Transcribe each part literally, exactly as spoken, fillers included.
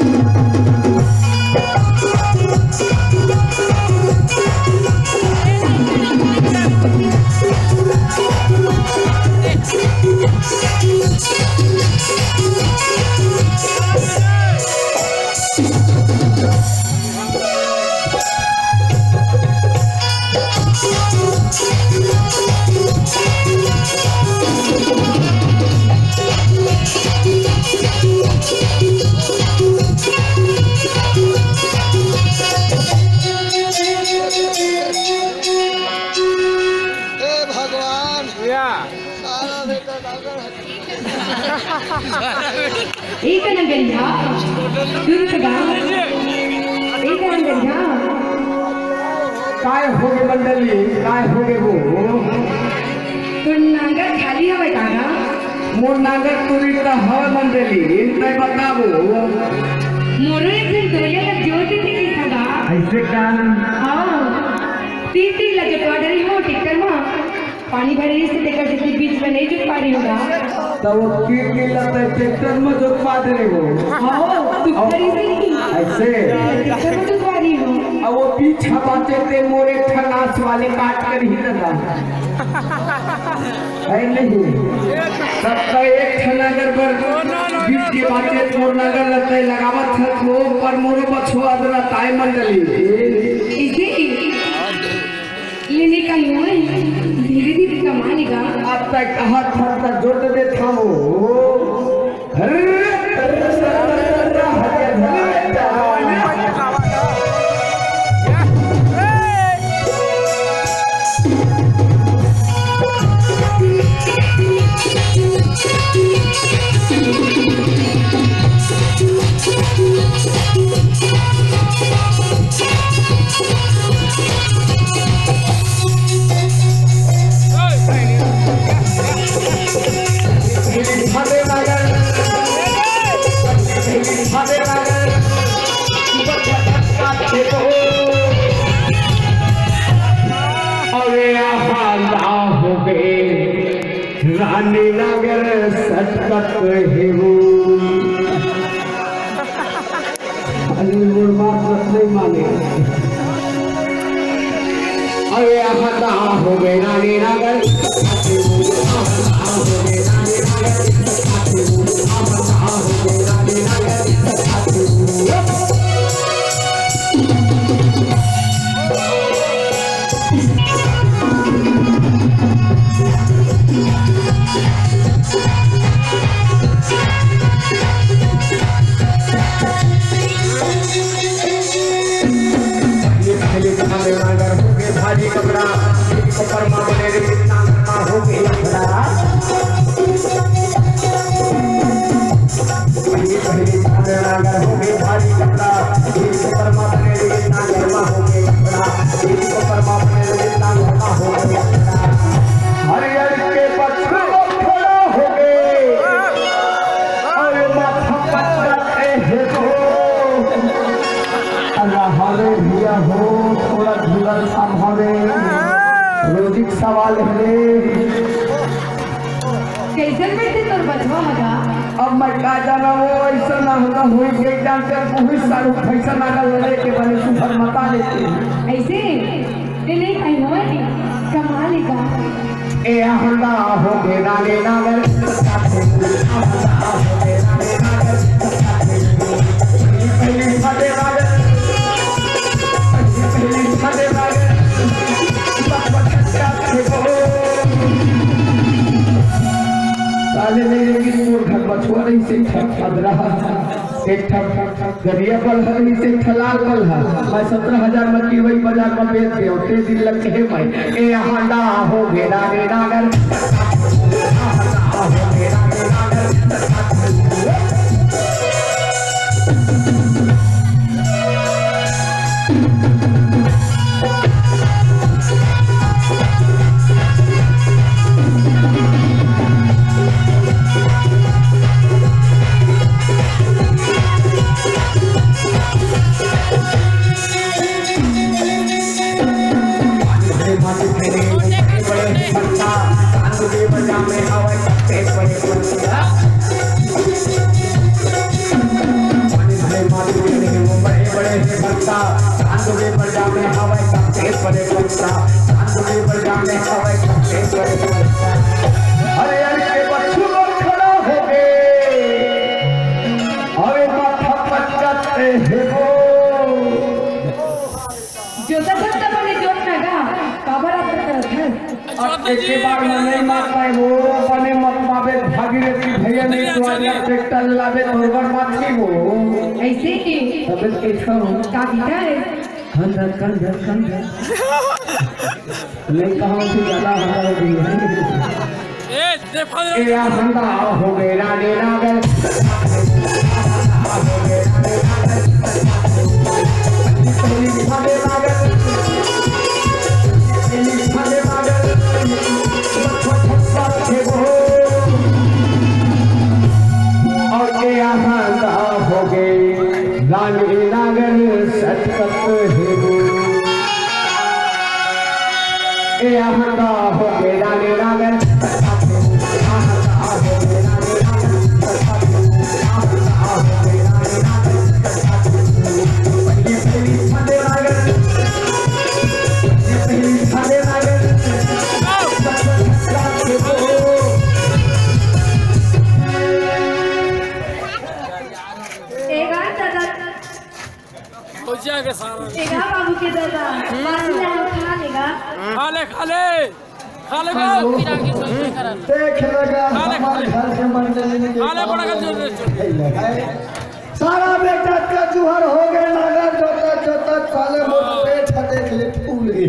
हे भगवान, या। सारा बेटा नागर हत्ती। एक नंगरिया, दूर खड़ा। एक नंगरिया। काय होगे मंडली, काय होगे वो? तोर नागर खाली हवय का गा? मोर नागर टूरी त हवय मंडली, तैं बताबो। मोरो एक दिन दोलिया ला जोत देते कहिथा गा। अइसे का? हाँ। तीर तीर ला जोतवा डरे हों टेक्टर म। पानी भरे रहिस तेकर सेती बीच म नइ जोत पारे हों गा। त वो तीर तीर ला तैं टेक्टर म जोतवा डरे हों। हाँ, तू अउ खरीद नहीं। अइसे? टेक्टर म जोतवा रहे हों। अउ वो बीच ह बाचे ते मोर एक ठन आस वाले काट कर ही ददा। है नहीं? तब तैं एक ठन नागर बर बीच के बाचे मोर नागर ल तैं लगावत हस वो, पर मोरो बछवा अदरा ताय मंडली। इसी ले नहीं कहीं होय, धीरे धीरे कमा लेगा। अब तक हाथ हाथ का जोत दे थामो। अरे आहा, ना हो गए। रानी नगर सटकत हे वो। अरे मोर बात मत नहीं माने। अरे आहा, ना हो गए रानी नगर। पहले पहले खाने नागर हो गए भारी कपड़ा, एक कपड़ मा बने रे कितना लंबा हो गए लफड़ा। पहले पहले खाने नागर हो गए भारी कपड़ा, एक कपड़ मा बने रे कितना लंबा हो गए लफड़ा, एक कपड़ मा बने रे कितना लंबा हो गए लफड़ा। हरियर के पत्थर खड़ा हो गए। अरे माथा पटकत हे हो। अरे हरे भैया हो, थोड़ा धीरज संभाले। रोजी के सवाल हे रे। कैसन बैठे तोर बचवा मगा? अब मैं का जाना वो ऐसा ना होता हुई के जानते कोई सारू पैसा ना का लड़े के बने सुपर मता लेते। ऐसे? ए, नहीं, भाई, होए नहीं। कमाल है का? ए, आंदा हो गे नागे नागर। पहली फटे नागर। पहली फटे नागर। साले मेरे की मोर घर बछुआ नहीं से खा, खा रहा। एक ठा गरिया बल्हा रहिस, एक ठा लाल बल्हा। मैं सत्रह हजार म किवई बाजार म बेच देव, ते दिन ल कहे मैं, ए हांडा हो गे नागे नागर। भक्ता, चांद के बजा में हवय कते परे भक्ता, चांद के बजा में हवय कते परे भक्ता। अरे यार के बच्चू लोग खड़ा हो गए। अरे माथा पटकत हे वो। जोता जोता बने जोत ना गा, काबर अतका करत हस? अब एक के बार में नहीं मार पाए वो, अपने मत मावे भागीरथी भैया ने तो आज ट्रैक्टर लावे तो ओकर माथी वो। ऐसे ही। तबे कैसा हो? का गीता है? खंडर, खंडर, खंडर। नहीं कहा कि ज्यादा हमारे दिन है। ए, देखो ए, या हंदा हो गए रानी नागर। और के यहाँ दा हो गए रानी नागर सटकत है। ए यहाँ दा हो गए रानी नागर। एगा दादा। हो जाएगा सारा। एगा बाबू के दादा, बासी चावल खा लेगा। खा ले, खा ले, खा ले बाबू। देख लेगा, खा ले, खा हमारे ले। घर के मंडली के खा ले, बड़ा बाबू कर दे, दे, दे। खा ले। सारा बेटा का जुहर हो गए, नागर जोता जोता साले मोर पेट है, देख ले फूल गए।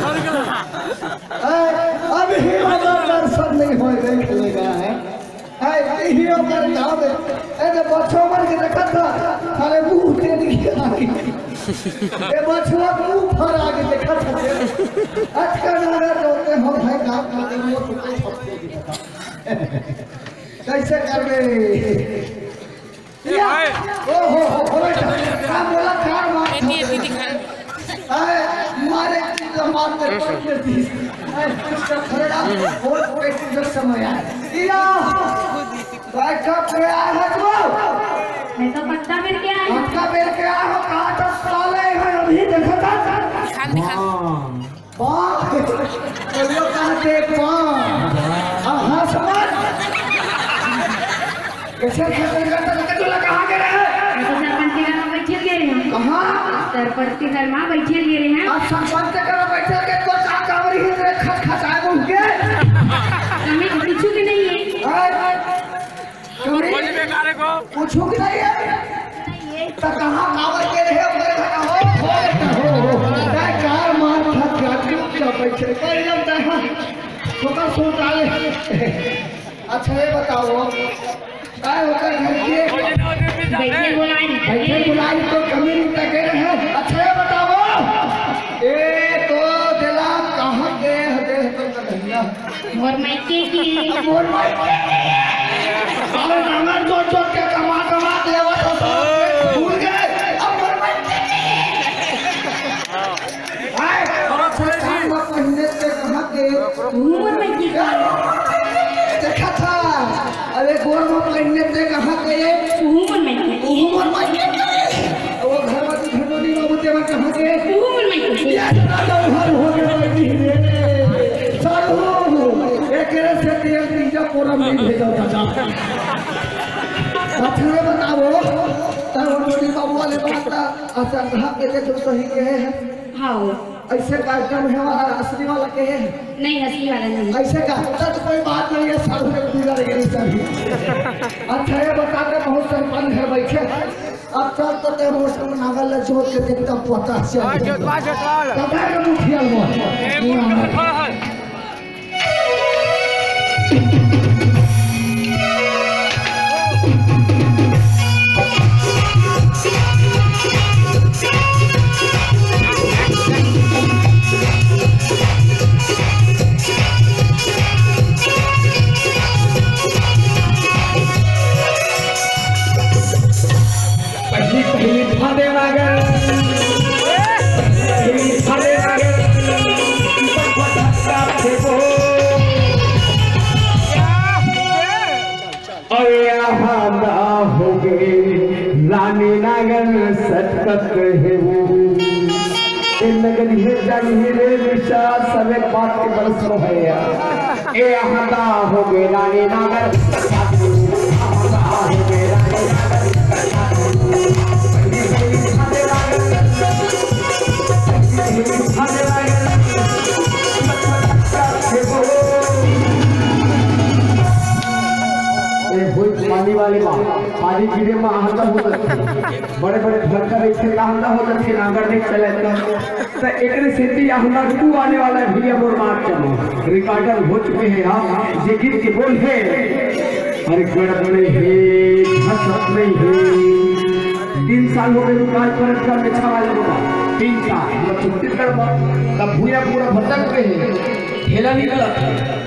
खा ले, खा ले। हैं? अभी हमारा दर्शन नहीं हो, देख लेगा, हैं? है, यही ओकर गाँव में। ए, जब बच्चों मन के देखत था, साले मुंह के दिखे लागी। ए, बचवा मुंह फरा के देखत था। आज का नारा जोते हो भाई, गाँव में वो तो कोई छपते नहीं था। कैसे करबे? ए, या, भाई। ओ हो, हो, हो, बेटा। का बोला, का मार? ए, दीदी, दीदी, खा। अरे, मारे की तो मार दे, पट में दी। अरे, कुछ तो खड़ा, और पेट में समय आए। या, बैठक पे आए हो तुम? मैं तो पत्ता बेर के आई हूँ। पत्ता बेर के आए हो, कहाँ तो साले हैं, अभी देखो तो। दिखा, दिखा। हाँ। वाह! बोलो, कहाँ थे? वाह! हाँ, हाँ, समझ। कैसे खतरनाक, तो लगा कहाँ गए रहे? मैं तो सरपंच के घर में बैठे गए रहे हैं। कहाँ? सरपंच के घर में बैठे गए रहे हैं। आप सरपंच के घर में बैठे गए तो का कावरी हिंद रे खच खचाए बोल के? हमें कुछ भी नहीं है। हाँ? कमी? बोली बेकार है को। कुछ भी नहीं है। तो कहाँ कावर के रहे हो? हो, हो, हो। क्या कार मार था, क्या चुपचाप बैठे। कोई ना, तो हाँ। छोटा सोच आए। अच्छा, ये बताओ, काय होता घर के? बैठे बुलाई। बैठे बुलाई तो कमी नहीं तक रहे। अच्छा, ये बताओ, ए तो दिला कहाँ के है, देह तो कन्हैया? मोर मायके के। मोर मायके के। साले नांगर जोत जोत के कमा कमा के लेवा तो सब भूल गए। अब मोर मायके के। हाय, गोरमा पहिने ते कहाँ के? उहू मोर मायके के। देखा था, अरे गोरमा पहिने ते कहाँ के? उहू मोर मायके के। उहू मोर मायके के। वो घर में तो धनोनी बाबू तेरा कहाँ के? उहू मोर मायके के। ये दादा उहर हो गए भाई जी रे। सालू, एकरे से तेल तीजा पूरा नहीं भेजा दादा। अच्छा बताओ, तो धनोनी बाबू वाले बात था, अच्छा कहाँ के तो सही के है? हाँ। ऐसे कार्यक्रम है वाला असली वाला के है? नहीं, असली वाला नहीं। ऐसे का? तो कोई बात नहीं है, सब लोग बिगड़ गए सभी। अच्छा, ये बता दे, बहुत सरपंच घर बैठे। अब चल तो ते मौसम नागल ले जोत के देखता पता चल। वाह, जोत, वाह, जोत, वाह। पता है मुखिया लोग। ए, मुंह के खड़ा है। पहली, पहली फादे लागल। पहली फादे लागल। अरे यहाँ ना हो गए। नानी नागर सटकत हे वो। ए नगर हे जानी रे निशा, सबे बात के बरसो है यार। ए आहदा हो गे नानी नागर सटकत हे वो। आहदा हो गे नानी नागर सटकत हे वो। ए भूत पानी वाले माँ, पानी गिरे माँ आहदा हो जाती है। बड़े-बड़े भयंकर ऐसे नांदा हो जाथे, नांगर नहीं चले तो। तो एकरे सेती यहाँ तू आने वाला है भैया, मोर बात चलो। रिकॉर्डर हो चुके हैं आप, ये गीत के बोल है, "अरे गड़त नहीं है, घसत नहीं है।" तीन साल हो गए, तू काज पर अटका, मिछा वाले बाबा। तीन साल, मतलब छत्तीसगढ़ में, तब भूया पूरा भटक गए हैं, ढेला निकला।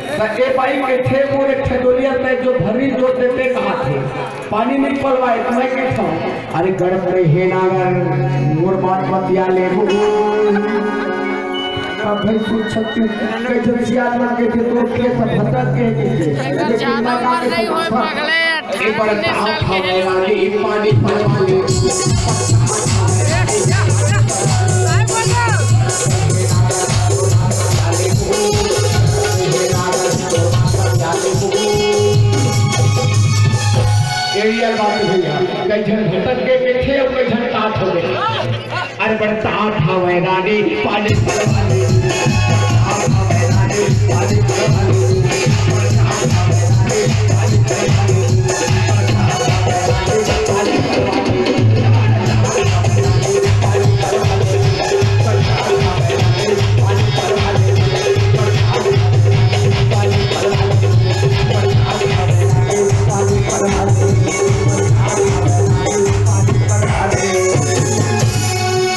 तो ए बाई के थे मोर एक ठे डोलिया, तय जो भर्री जोत देते कहा थे। पानी नहीं पलवाए, तो मैं कहता हूँ, "अरे गड़त नहीं है नागर, मोर बात बतिया ले हो।" अब भाई सुन सकते हो, कई जब सियार लग गए थे, तो के सब भटक गए थे। लेकिन मैं कहा कि नहीं हो, पगले, एक बार अठारह उन्नीस साल के हैं। पानी पलवा ले। एरिया बात भैया, कई झन भटक के बैठे अउ कई झन तात हो गए। अरे बड़े तात हवय रानी, पानी परवानी। तात हवय रानी, पानी परवानी।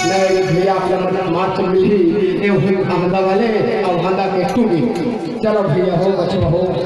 नहीं भैया, आप ला मार्च मिलही, ये हुई अहमदा वाले, अहमदा के टूरी। चलो भैया, हो बचवा हो।